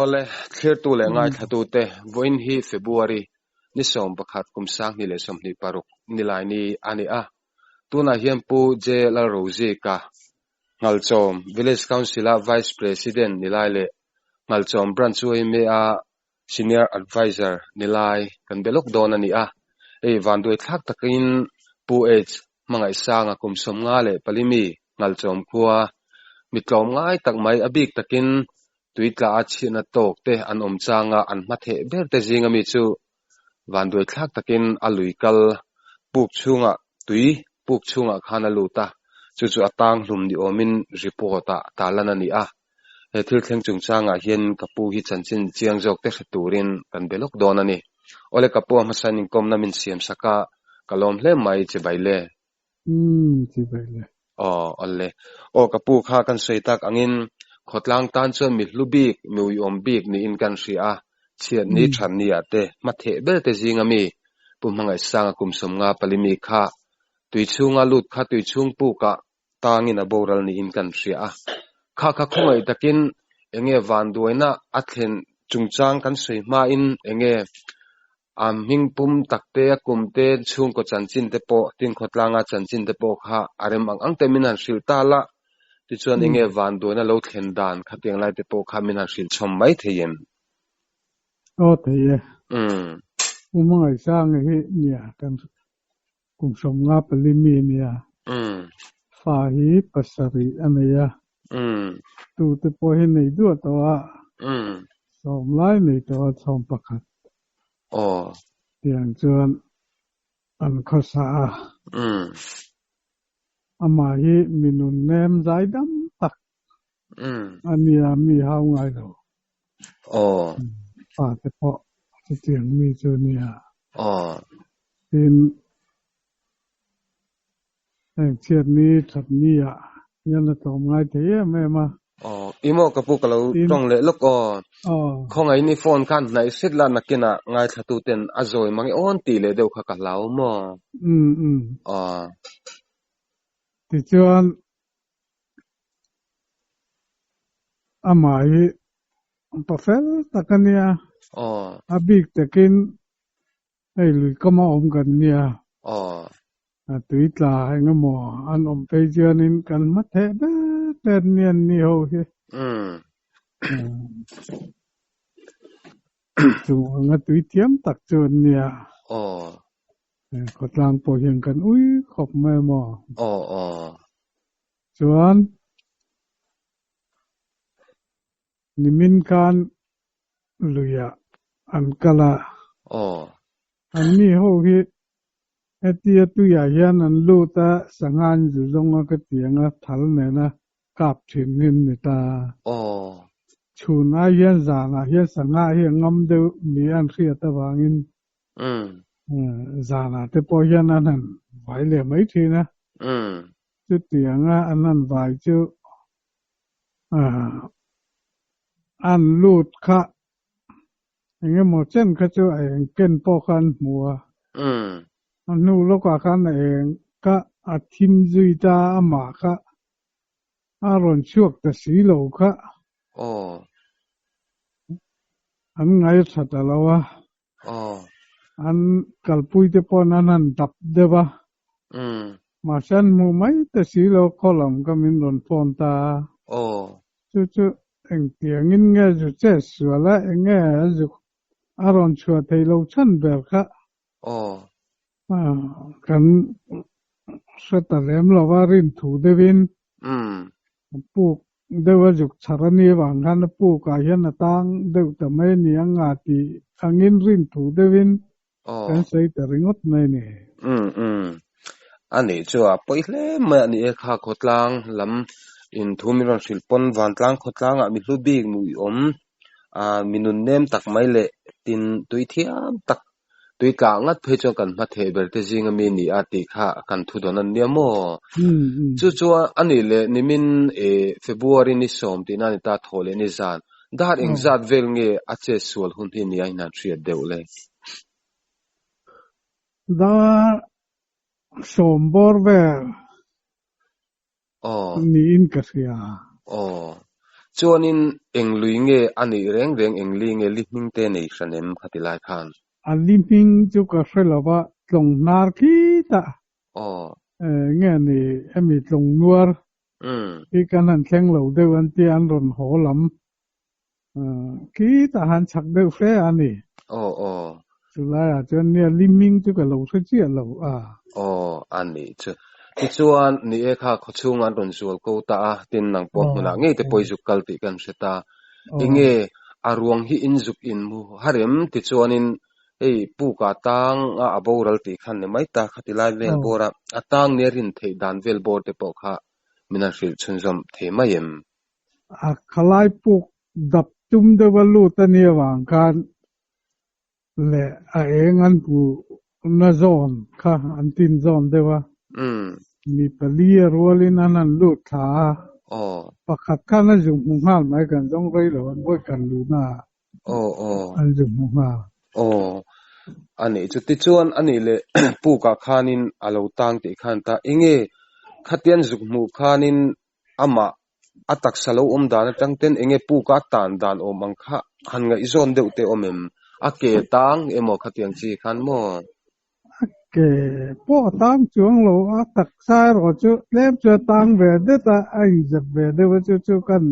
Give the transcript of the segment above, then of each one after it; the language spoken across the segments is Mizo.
Awle, thlirtu leh ngaithlatute, vawiin hi February ni 11 kum 2026 Nilaini a ni a. Tunah hian Pu J. Lalrozika, Nghalchawm Village Council-a Vice President ni lai leh Nghalchawm Branch YMA-a Senior Adviser ni lai kan be lawk dawn a ni a. Hei vanduai thlak takin Pu H. Hmangaihsanga kum 54 mi Nghalchawm khua mi tlawm ngai tak mai a bik takin tuitla a chhiatna tawk te an awm changa an hmatheh ber te zinga mi chu vanduai thlak takin a lui kal puk chhungah tui puk chhungah khan a lut a, chu chu a tang hlum ni awmin report ah tarlan a ni a. He thil thleng chungchangah hian ka pu hi chanchin chiang zawk te hre turin kan be lawk dawn a ni. Awle ka pu a hmasain inkawmna min siam sak a, ka lawm hle mai chibai le. Umm chibai le. Aw awle. Aw ka pu kha kan sawi tak angin khawtlang tan chuan mi hlu bik, mi uiawm bik niin kan hria a, chhiat ni that ni ah te hmatheh ber te zinga mi Pu Hmangaihsanga kum 54 mi kha tui chhunga lut kha tui chhung pukah tangin a boral niin kan hria a. Kha kha khawngaih takin enge vanduaina a thlen chungchang kan sawi hmain enge a hming pum tak te, a kum te, chhungkaw chanchin te pawh, tin khawtlanga chanchin te pawh kha a rem ang ang te min han hrilh ta la. Tichuan enge vanduaina lo thlen dan khatiang lai te pawh kha min han hrilh chhawm mai thei em? Aw thei e. U Hmangaihsanga hi nia kan Kum 54 mi a nia. Fa hi pasarih a nei a. Tute pawh hi nei duah tawh a. Sawm lai nei tawh a, chhawm pakhat. Tiang chuan an khawsa a. Amah hi mi nun nem zai dam tak a nia, mi hau ngai lo. Fa te pawh chutiang mi chu a nia. Tin, heng chhiatni thatni ah hian a tlawm ngai thei em em a. Aw, i maw ka pu ka lo tawng leh lawk aw. Khawngaih ni phone khan hnaih hret la nakinah ngaithlatu ten a zawi mang e awn tih leh deuh kha ka hlau maw. Aw. Tichuan, amah hi pa fel tak a nia. A bik takin Hei lui kama awm kan nia. A tui tla eng emaw an awm phei chuanin kan hma theh ber ber nia an ni ho hi. Chung anga tui thiam tak chu an nia. Khawtlang pawh hian kan ui khawp mai maw. Chuan Nimin khan luiah an kal a. Anni ho hi hetia tuiah hian an lut a, sangha an zu zawng a ka ti ang a, thal nena kap thin hi an ni ta. Chhun ai hian zanah hian sangha hi a ngam deuh ni an hriat avangin zanah te pawh hian an han vai leh mai thin a. Chutianga an han vai chu An lut kha eng emaw chen kha chu a eng ken pawh kha an hmu a. A hnu lawkah khan a eng kha a thim zui ta a, amah kha a rawn chhuak ta si lo kha. An ngaithla ta lo a. An kalpui te paw'n an han dap deuh a. Mahse an hmuh mai ta si lo khaw lam kha min rawn phone ta a. Chu chu engtiangin nge zu che sual a, eng nge a zu a rawn chhuah thei lo chhan ber kha. Kan hre ta lem lo a, rin thu deuhin puk deuh a zuk chhar a nih avang khan a pukah hian a tang deuh ta mai a ni ang a tih angin rin thu deuhin kan sawi ta ringawt mai a ni. Umm umm. A nih chu a pawi hle mai a ni e kha khawtlang lam in thu min rawn hrilh pawn vantlang khawtlangah mi hlu bik nuihawm ah mi nun nem tak mai leh tin tui thiam tak Tui tlah ngat phei chuan kan hma theh ber te zinga mi ni a tih kha kan thu dawn a nia maw? Chu chuan a nih leh nimin February ni 10 tihna a ni ta thaw leh ni zan. Dar engzat vel nge a chet sual hun hi nia in han hriat deuh le? Dar 10 bawr vel niin ka hria. Aw. Chuanin eng lui nge a nih reng reng eng li nge li hming te nei hran em khati lai khan? A li hming chu ka hre lo va, tlawng hnar khitah nge ni hemi tlawng nuar hi kan han thleng lo deuh an tia an rawn haw lam khitah han chak deuh hre a ni. Aw aw. Chulaiah chuan nia li hming chu ka lo hre chiah lo a. Aw a nih chu. Tichuan ni e kha khawchhung an rawn zual ko ta a, tin nang pawh hmunah ngei te pawh i zuk kal tih kan hre ta. Enge a ruang hi in zuk in hmu harem tichuanin hei pukah tang a a boral tih khan ni mai ta khati lai vel bawr a, a tang nia rin theih dan vel bawr te pawh kha min han hrilh chhunzawm thei mai em? A khalai puk dap tum deuh a lut a nih avang khan leh a eng an hmuhna zawn kha an tin zawn deuh a, mi pali a rualin an han lut thla a, pakhat khan a zu hmu nghal mai kan zawng rei lo an vawi kan luhna ah an zu hmu nghal. Aw, a nih chu. Tichuan a nih leh pukah khanin a lo tang tih khan ta enge khatian zuk hmuh khanin amah a taksa lo awm dan atang ten enge puk a tan dan awm ang kha han ngaihzawn deuh te awm em? A ke tang emaw khatiang chi khan maw? A ke pawh a tang chuang lo, a taksa erawh chu tlem chu a tang ve det a, a inzep ve deuh a chu chu kan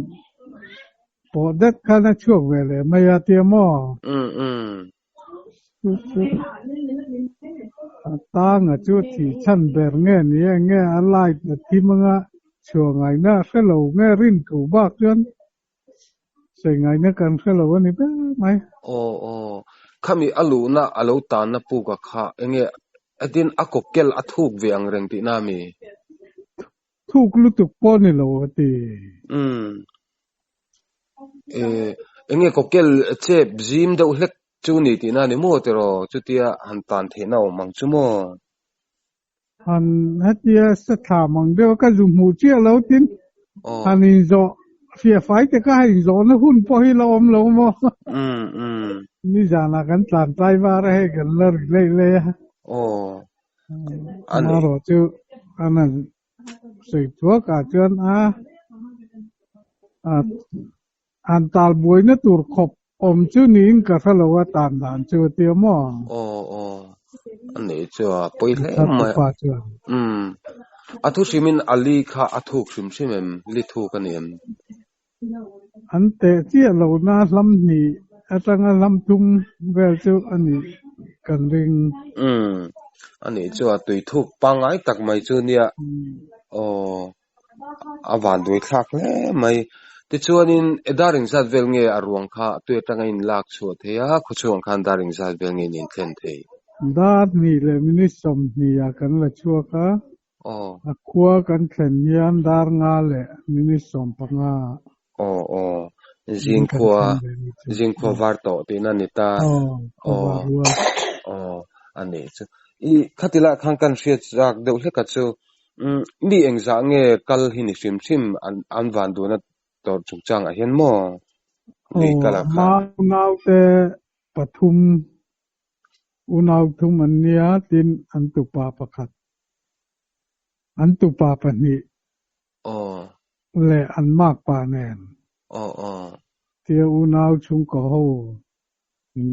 pawh det khan a chhuak ve leh mai a tia maw? Umm umm. Chu chu a tanga chu thih chhan ber nge ni e nge a light a thim anga chhuah ngaihna a hre lo nge rin thu bak chuan sawi ngaihna kan hre lo a ni ber mai. Aw aw khami a luhna a lo tanna puk a kha enge hetin a kawkel a thuk ve ang reng tihna ami? Thuk lutuk pawh ni lo a ti. Umm. Eh, enge kawkel chep zim deuh hlek chu ni tihna ni maw tiraw? Chutia han tan theihna awm ang chu maw? Han hetia sa thlam ang deuh a ka zu hmuh chiah lo tin han inzawh fiah fai te kha han inzawhna hun pawh hi la awm lo maw? Umm umm. Nizanah kan tlan tlai var a hei kan la ri lei lei a. Aw. A ni. Marawh chu an han sawi thuak ah chuan a han tal buaina tur khawp awm chu niin ka hre lo a tan dan chu a tia maw? Aw aw a ni chu a pawi hle mai pa chuan. Umm a thu hrimin a li kha a thuk hrim hrim em? Li thuk a ni em? An teh chiah lo na hlam hnih atanga hlam thum vel chu a nih kan ring. Umm, a nih chu a tui thuk pangngai tak mai chu nia. Aw, a van duai thlak hle mai. Tichuanin e dar engzat vel nge a ruang kha tui atanga in lak chhuah thei a, khawchhungah khan dar engzat vel nge in inthlen thei? Dar hnih leh minute 20 ah kan la chhuak a. Aw. A khua kan thlen hian dar nga leh minute 15. Aw aw. Zingkhua zingkhua var tawh tihna a ni ta. Aw khua var rual. Aw a nih chu. I khati lah khan kan hriat zak deuh hlek a chu mi engzah nge kal hi ni hrim hrim an van duhna tawrh chungchangah hian maw? Lui kal ah khan. Aw naute pathum Unau thum an nia tin an tupa pakhat, an tupa pahnih leh an makpa nen tia unau chhungkaw ho in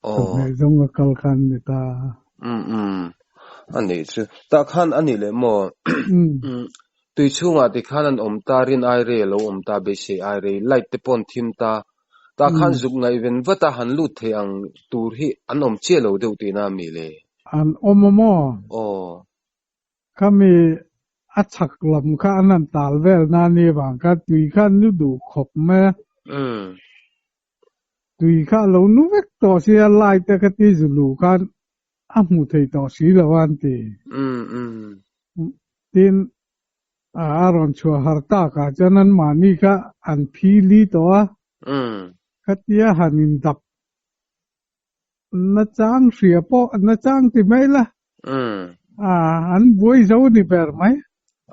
chawhmeh zawng a kal khan ni ta. Umm umm a nih chu. Tah khan a nih leh maw? Tui chhungah tikhan an awm ta, rin ai rei a lo awm ta, beisei ai rei, light te pawh an thim ta. Tah khan zuk ngaihven vat a han lut thei ang tur hi an awm chiah lo deuh tihna a mi le? An awm a maw? Aw. Khami a chhak lam kha an han tal vel na ni vang kha tui kha an nu duh khawp mai a. Tui kha a lo nu vek tawh sia light a ka ti zu luh khan a hmu thei tawh si lo a an ti. Tin, a rawn chhuah har takah chuan anmahni kha an phi li tawh a. Khatia han indap nachang hria pawh nachang ti mai la. An buai zo ni ber mai.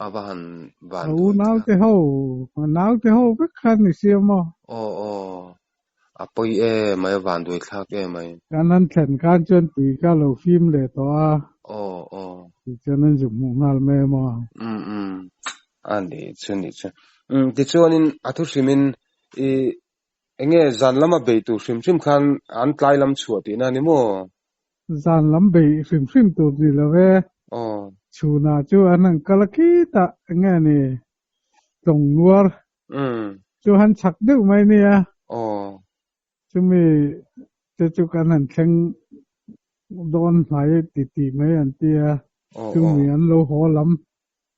A va han van A unaute ho, a naute ho vek khan ni sia maw? Aw aw, a pawi e mai, a van duai thlak e mai. Kan an thlen khan chuan tui kha lo fim leh tawh a. Aw aw. Tichuan an zu hmuh nghal mai a maw? Umm umm, a nih chu nih chu. Um tichuanin a thu hrimin i enge zan lama bei tur hrim hrim khan an tlai lam chhuah tihna a ni maw? Zan lam bei hrim hrim tur ni lo e. Aw. Chhunah chu an han kal a khitah enge ni tlawng nuar chu han chak deuh mai nia. Aw. Chumi te chu kan han thleng dawn hnai ti tih mai an ti a, chumi an lo haw lam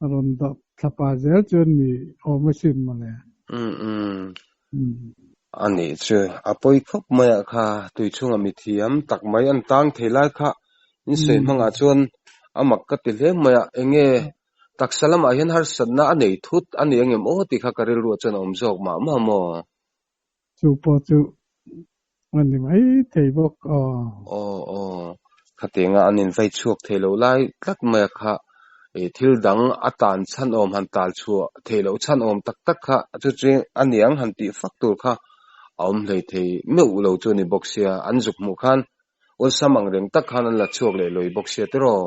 a rawn dawp thla pah zel chuan ni awm asin mawle. Umm umm. A nih chu a pawi khawp mai ah kha tui chhungah mi thiam tak mai an tang thei lai kha in sawi hmangah chuan a mak ka ti hle mai a, enge taksa lamah hian harsatna a nei thut a ni angem aw tih kha ka rilruah chuan a awm zawk mah mah maw? Chu pawh chu a ni mai thei bawk aw. Aw aw, khatianga an invai chhuak thei lo lai tlat mai a kha ih thil dang a tan chhan awm han tal chhuah thei loh chhan awm tak tak kha chu chu a niang han tih fak tur kha a awm hlei thei meuh lo chu a ni bawk sia, an zuk hmuh khan awlsam ang reng tak khan an la chhuak leh lawi bawk sia tiraw?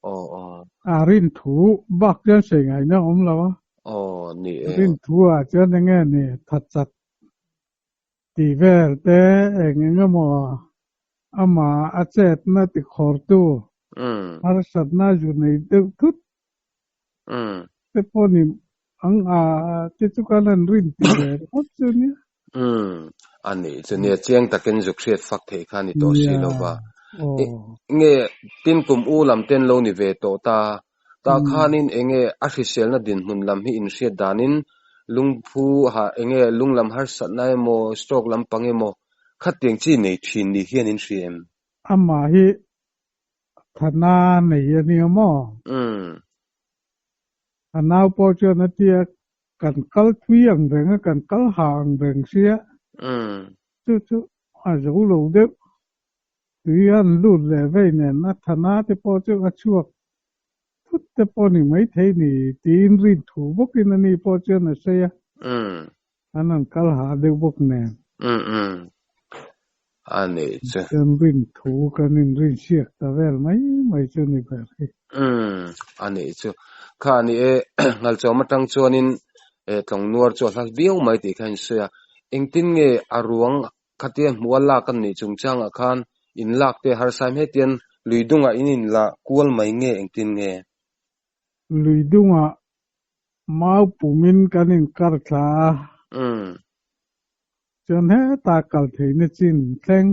Aw aw. A rin thu bak chuan sawi ngaihna a awm lo a. Aw ni e. Rin thu ah chuan eng nge ni that chat tih vel te eng eng emaw amah a chetna ti khawrtu harsatna zu nei deuh thut te pawh ni ang a te chu kan han rin tih ve ringawt chu nia. Umm a nih chu nia chiang takin zuk hriat fak theih kha a ni tawh si lo va. Nge tin kum u lam ten lo ni ve tawh ta Tah khanin enge a hriselna dinhmun lam hi inhriat danin lungphu ha enge lung lam harsatna emaw stroke lampang emaw khatiang chi nei thin ni hian in hria em? Amah hi thana nei a nia maw? A nau pawh chuan a ti a, kan kal thui ang reng a, kan kal ha ang reng sia. Chu chu a zo lo deuh. Tui an lut leh vei nen a thana te pawh chu a chhuak thut te pawh ni maithei ni tiin rin thu bawkin ani pawh chuan a sawi a, an han kal hah deuh bawk nen. A nih chu. Chuan rin thu kan inrin siak ta vel mai mai chu ni ber hi. A nih chu. Kha a ni e, Ngalchawm atang chuanin tlawng nuar chu a hla viau mai tih kha a insawi a, engtin nge a ruang Khatia hmuh a lak an nih chungchangah khan in lak te harsaim hetian lui dungah in in la kual mai nge engtin nge? Lui dungah mau pumin kan in kar thla a. Chuan hetah kal theihna chin thleng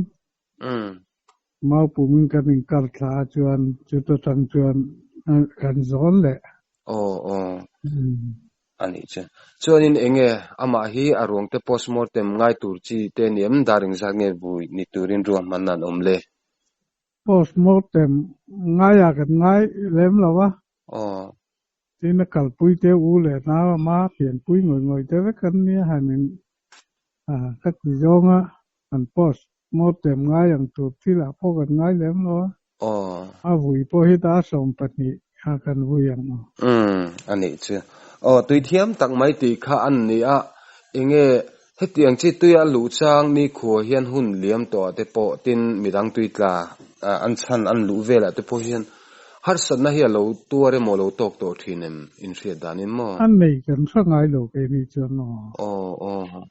mau pumin kan in kar thla a chuan chuta tang chuan kan zawn leh. Aw aw. A nih chu. Chuanin enge amah hi a ruangte postmortem ngai tur chi te ni em? Dar engzat nge vui ni turin ruahmanna an awm le? Postmortem ngaiah kan ngai lem lo a. Aw. Tin a kalpui te u leh nau ama pianpui ngawih ngawih te vek an nia han in ka ti zawng a, an postmortem ngai ang tur thilah pawh kan ngai lem lo a. Aw. A vui pawh hi ta 12 a kan vui ang aw. Umm, a nih chu. Aw, tui thiam tak mai tih kha an ni a, enge hetiang chi tuia luh chang nikhua hian hun liam tawh ah te pawh tin midang tui tla an chhan an luh velah te pawh hian harsatna hi a lo tuar emaw lo tawk tawh thin em inhriat danin maw? A nei kan hre ngai lo keini chuan aw. Aw, aw.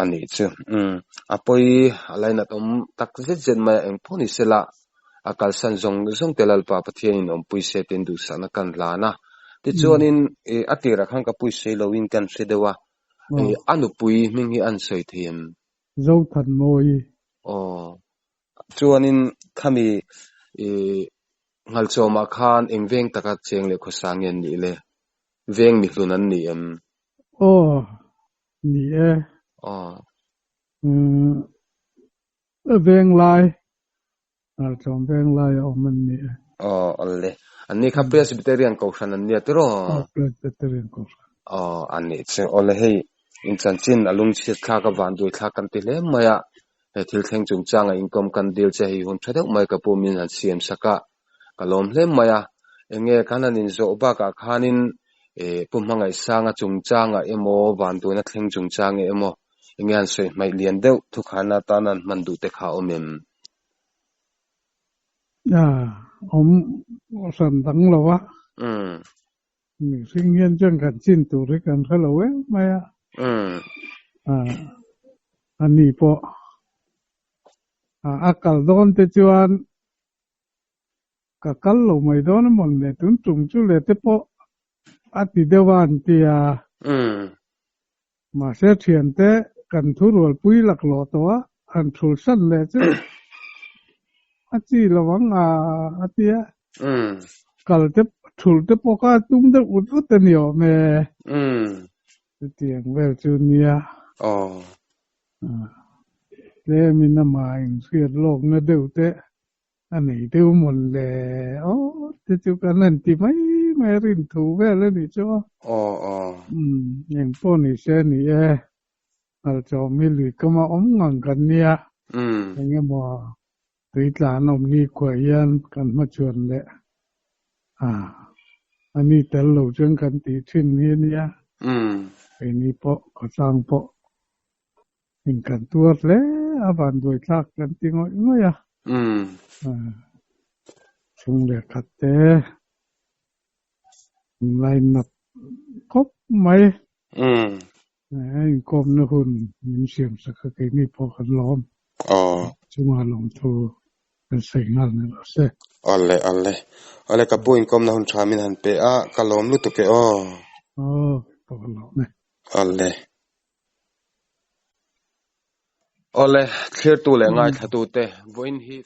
A nih chu. Umm, a pawi a lainat awm tak zet zet mai a, eng pawh ni sela a kalsan zawng zawng te Lalpa Pathianin awmpui se tiin duhsakna kan hlan a. Tichuanin ih a tirah khan ka puisei loin kan hre deuh a, ih a nupui hming hi an sawi thei em? Zothanmawi. Aw. Chuanin khami ih Nghalchawmah khan eng veng taka cheng leh khawsa nge an nih le? Veng mihlun an ni em? Aw, ni e. Aw. Umm, veng lai, Nghalchawm veng lai a awm an ni e. Aw, awle. An ni kha Presbyterian Kohhran an nia tiraw? Aw, Presbyterian Kohhran. Aw, a nih chu. Awle hei, inchanchin a lungchhiat thlak a vanduai thlak kan ti hle mai a. He thil thleng chungchanga inkawm kan dil che hei hun tha deuh mai ka pu min han siam sak a, ka lawm hle mai a. Enge kan han inzawh bakah khanin eh Pu Hmangaihsanga chungchanga emaw vanduaina thleng chungchanga emaw enge han sawi hmaih lian deuh thukharna atan han hman duh te kha a awm em? Awm hran dang lo a. Umm. Mihring hian chuan kan chin tur hi kan hre lo em mai a. A ni pawh a kal dawn te chuan ka kal lo mai dawn a mawn le tun tum chu le te pawh a ti deuh a an ti a. Mahse thiante kan thurualpui laklawh tawh a, han thulsan leh chu a chi lo ang a a ti a. Kal te thul te pawh kha a tum deuh ut ut a ni awm e. Chutiang vel chu nia. Tlemin amah inhriat lawkna deuh te A nei deuh mawn le aw te chu kan han ti mai mai a rin thu vel a nih chu aw. Aw aw. Umm eng pawh ni se a ni e. Nghalchawm hi lui kama awm ngang kan nia. Umm. Eng emaw tui tlan awm ni khuah hian kan hmachhuan leh a a ni tel lo chuan kan tih thin hi a nia. Umm. Keini pawh khawtlang pawh In kan tuar hle a, vanduai thlak kan ti ngawih ngawih a. Chhung leh khat te in line up khawp mai. Inkawmna hun min siam sak a, keini pawh kan lawm. Chungah lawmthu kan sawi nghal ni rawh se. Awle awle. Awle ka pu inkawmna hun tha min han pe a, ka lawm lutuk e aw. Aw, ka pawh ka lawm e. Awle. Awle, thlirtu leh ngaithlatute, vawiin hi.